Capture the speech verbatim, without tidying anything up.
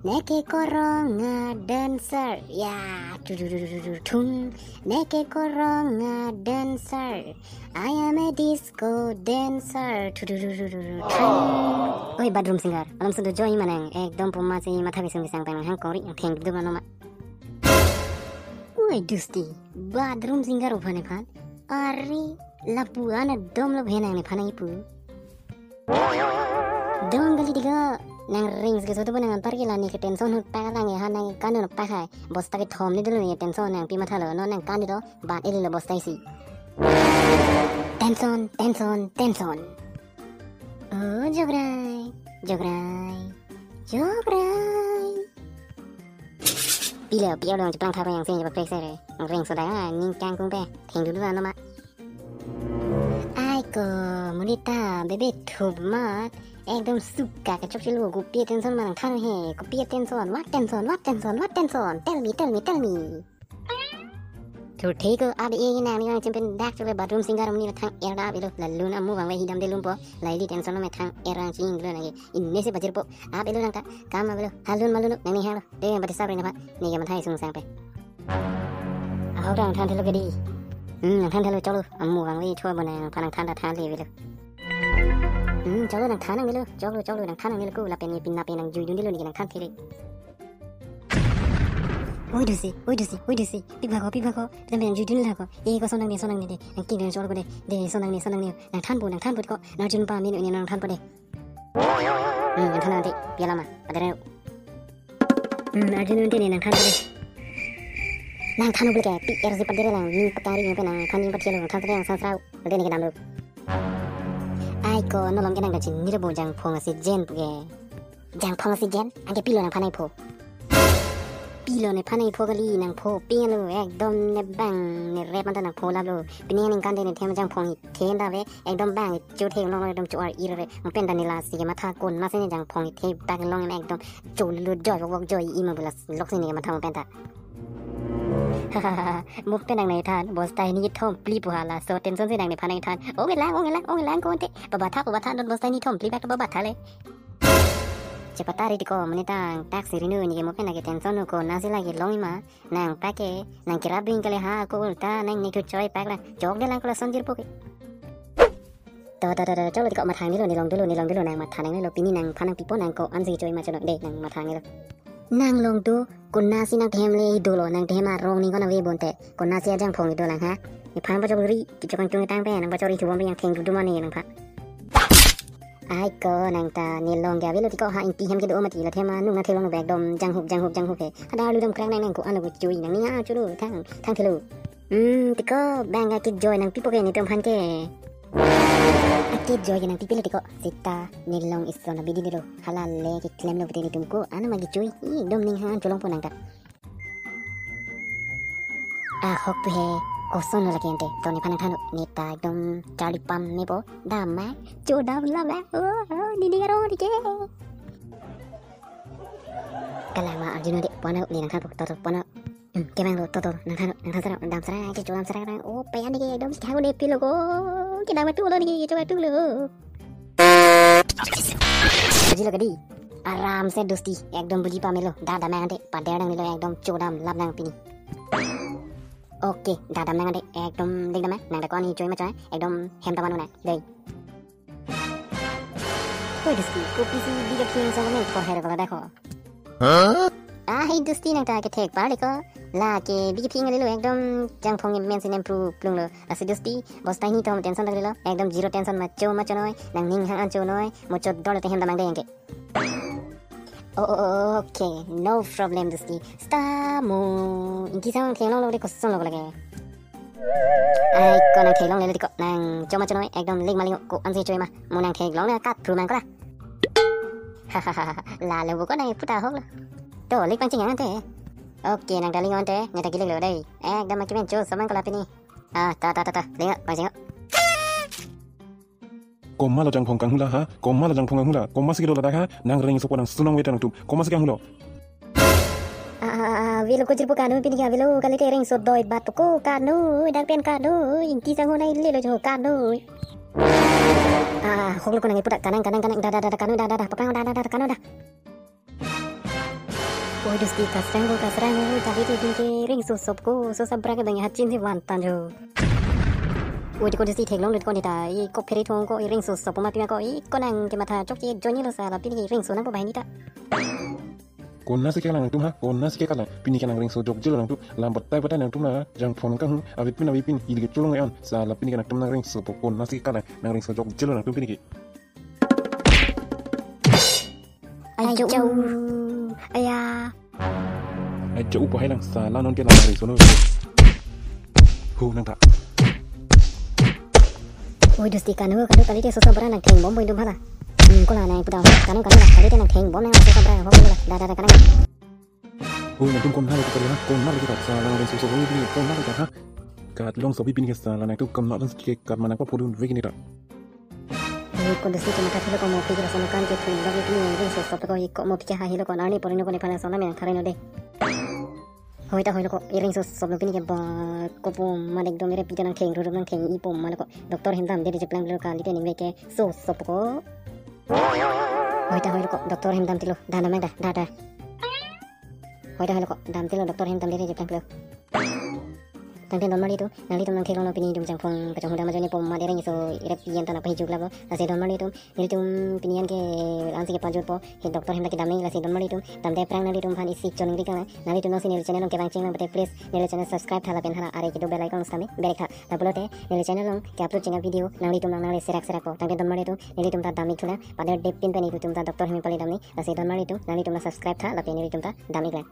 Neke korong a dancer. Ya, tu tu tu tu tu thung. Neke korong a dancer. I am a disco dancer. Tu tu tu tu tu tu thung. Oi, bathroom singer. Alam sudu joy manang. Ekdom puma si matha kesung kesang peng hang kori yang theng dum ano ma. Oi, Dusti. Bathroom singer uphan ephan. Are, lapu an adom lo bhenang nephan ipu. Dong kali tiga, nang ring sike soto nang anpar ke lani ke tension hut pak lang ya, ha nang kan no pak hai. Bosta kethom ni dulu ni tension nang pi matha lo, no nang kan do, bat ili lo bosta isi. Tension, tension, tension. Oh, jograi, jograi, jograi. Pilo, pilo dong cheplang thap yang sing jepak pek sere. Nang ring soda ya, ning kang kung pe. Theng dulu ano ma. Ai ko, monit ta bebe thup mat. Ekdom suka kechok chelo, kopi tension ma nangthan he. Kopi tension, what tension, what tension, what tension. Tell me, tell me, tell me. Thurthei ko, abe e nang ni nang chimpen dak chule bathroom singer muni thang er da abelo. Lalu na mu bang we hidam de lumpo. Laili tension me thang er ang ching lo nang ke. Inne se bajir po. Abelo nang ta, kam abelo. Halun malun nang ni hang lo. De bati sabri na pa. Ni ke mathai sung sang pe. Ahok nangthan thelo ke di. Hmm, nangthan thelo cholo. Amu bang we chua bo nangphan nangthan ta than le velo. Hmm, cholo nangthan nang velo. Cholo, cholo nangthan nang velo ko lapen ye pin lapen nang jui dun dilo ni ke nangthan thele. Oi Dusti, oi Dusti, oi Dusti. Pi bhako, pi bhako. Pidam nang jui dun lako. E ko son nang ne, son nang ne de. Nang king nang cholo ko de. De son nang ne, son nang ne. Nangthan po, nangthan po ko. Nang jun pa min ne nangthan po de. Hmm, nangthan nang de. Piala ma. Adere. Hmm, arjun unte ne nangthan de. Nangthan ule ke, pi er si padere lang, ni pakari ni pe nangthan ni pathialo, nangthan de nang sang srau, de ni ke dam lo. Ai ko, no lom ke nang kachinilo bo jangphong si jen pu ke. Jangphong si jen, angke pilo nangphan ai pho. Pilo nephan ai pho kali nangpho, pilo, ekdom ne bang, ne rep manta nangpho lap lo. Pini ningkan de ne them jangphong hi, them da ve, ekdom bang, chu the long ekdom chu ar ir ve. Mo pen ta ne lasi ke matha kon, ma si ne jangphong hi, the bak long ekdom. Cholo joy wok wok joy ima bula lok si ne matha mo pen ta. Mo pen nang nai than, bosta ni thom phli pu hala, so tension si nang nephan nai than. Ong lang, ong lang, ong lang konte. Baba tha, baba tha, non bosta ni thom phli bak baba tha le. Chepatari tiko, muni tang, tak si rinu ni ke mo pen lagi tension ko, nasi lagi long ima, nang pake, nang kira bing kali ha, ko ulta, nang ni thu choi pak la, chok de lang ko la son jir po ke. To, to, to, to, cholo tiko mathang nilo, ne long dolo, ne long dolo, nang mathang nang nilo, pini nangphan nang pipo nang ko, ansi choi ma cholo, de, nang mathang nilo. Nang long do, konasi nang them le dolo, nang them arong ni kona ve bonte, konasi ajangphong do lang ha. Nephan pachok ri, kichok kangtung tang pen, nang pachok ri thubom yang theng dudum ani nangphan. Ai ko nang ta ne long ke avelo tiko ha ingti hem ke do mati la thema nung na thelong bag dom janghup janghup janghup he. Ada lu dom krang nang nang ko anu ko chui nang ni a chulu thang thang thelo. Hmm, tiko bang ke joy nang pipo ke ne tum phan ke. Ake joy ke nang pipile tiko sita ne long islon abidi delo. Hala le ke klem lo bete ne tum ko anu magi chui. I dom ning han chulong po nang ta. Ahok tu he koson lo lagi ante. To nephan nangthan ne ta ekdom charli pam ne po. Dam ma. Cho dam la ma. Oh, oh, ni ni aro ni ke. Kalang ma arjun de pona ne nangthan po. To to pona. Hmm, kemang lo to to nangthan nangthan sara dam sara ke cho dam sara. Oh, pe ani ke ekdom si khago de pilo ko. Ke dam tu lo ni ke cho tu lo. Buji lo kadi. Aram se Dusti, ekdom buji pamelo. Da da mang de, pader nang nilo ekdom chodam lap nang pini. Oke, da da mang de, ekdom ding dam nang da ko ani choi ma choi, ekdom hem ta manu nang. Dei. Oi Dusti, kopi si bida king sa men ko her wala da ko. Huh? Ah, hi Dusti nang ta ke thek par de ko. La ke bigi ping lilo ekdom jangphong men sinem pru plung lo. Lasi Dusti, bosta ni thom tension lagilo. Ekdom zero tension ma cho ma cho noi. Nang ning hang an cho noi. Mo cho dol te hem damang de yang ke. Oh, oh, oh, okay, no problem Dusti. Sta mo. Ingki sang thelong lo de koson lo lage. Ai ko nang thelong le de ko nang cho ma cho noi. Ekdom ling maling ko ansi choi ma. Mo nang thelong le kat pru mang ko la. Hahaha. La le bo ko nang puta hok lo. To lik pang ching yang ante. Oke, nang daling ante, ne ta kilik lo dei. Ekdom aki men cho somang ko la pini. Ah, ta ta ta ta, linga, pang ching. Komat lo jangphong kanghula ha? Komat lo jangphong kanghula? Komat si kedo ladak ha? Nang ring sopo nang sunong weta nangtum. Komat si kanghulo? Ah, ah, ah, velo ko jirpo kanu pini ke velo kalite ring so doi bat ko kanu dak pen kanu ingki jangho nai lelo jo kanu. Ah, hok lo ko nang iputa kanang kanang kanang da da da da kanu da da da papang da da da da kanu da. Oi, dosti, kasrang ko, kasrang ko, kali te pinke rengso sop ko, so sabra ke bang hachin si van tan jo. Oi, ko dosti, theklong lut ko neta, i ko phere thong ko, i rengso sop ma pima ko, i ko nang kematha chokche ajoine lo sa, la pinke rengso nangpo banghini ta. Konatsi kelang nangtum ha, konatsi kelang, pini kenang rengso jokjelo nangtum, lam batai batai nangtum na, jangphong kang, avepin avepin, ili ke cholong an, sa la pinke nangtum nang rengso po, konatsi kelang, nang rengso jokjelo nangtum pinke. Ajo. Ajo. Aya. Ajo, upo hai lang, sa la non ke lang rengso no. Hu nang ta. Oi, dosti, kanu kanu kali te so sabra nang theng bom bom dum hala. Hmm, ko la nang pudam. Kanu kanu kali te nang theng bom nang so sabra ho ko la. Da da da kanang. Hu nangtum konat lagi kali ha, konat lagi ta, sa la rengso so bom ni konat lagi ta ha. Kat long so bi pinke sa la nangtum konat lang ke kat manang ko pudun vek ni ta. Oi, ko dosti, kematha thilo ko mo pike la sono kan ke thun bagi pini rengso sop ko i ko mo pike ha hilo ko arni porino ko Nepal sona me nang tharai no de. Hoi ta hoi lo ko, i rengso sop lo pinke ba kopo ma ekdom ire pike nang theng rurum nang theng ipo ma lo ko. Doctor hem damde de cheplang lo kali te ning veke so sop ko. Hoi ta hoi lo ko, doctor hem damtilo, da na mang da, da da. Hoi ta hoi lo ko, damtilo doctor hem damde de cheplang lo. Tangte don marli atum, nanglitum nang theklong lo pini dum jangphong pachong hudam ajoine po ma de rengso ire pian ta nang pahi juk labo. Lasi don marli atum, nelitum pini an ke ansi kepajut po, he doctor hem ta kedam nang, lasi don marli atum, damde aphrang nanglitum aphan isi choningri kang lang, nanglitum nangsi neli channel along kevang ching lang pute please neli channel subscribe tha lapen hala are kedo bell icon sitame berek tha. Lapulote neli channel along ke-upload cheng a-video nanglitum nang nangle serak serak po. Tangte don marli atum, nelitum ta dam ik thu lang, pader dep pin pen nelitum ta doctor hem pali dam nang, lasi don marli atum, nanglitum nang subscribe tha lapen nelitum ta dam ik lang.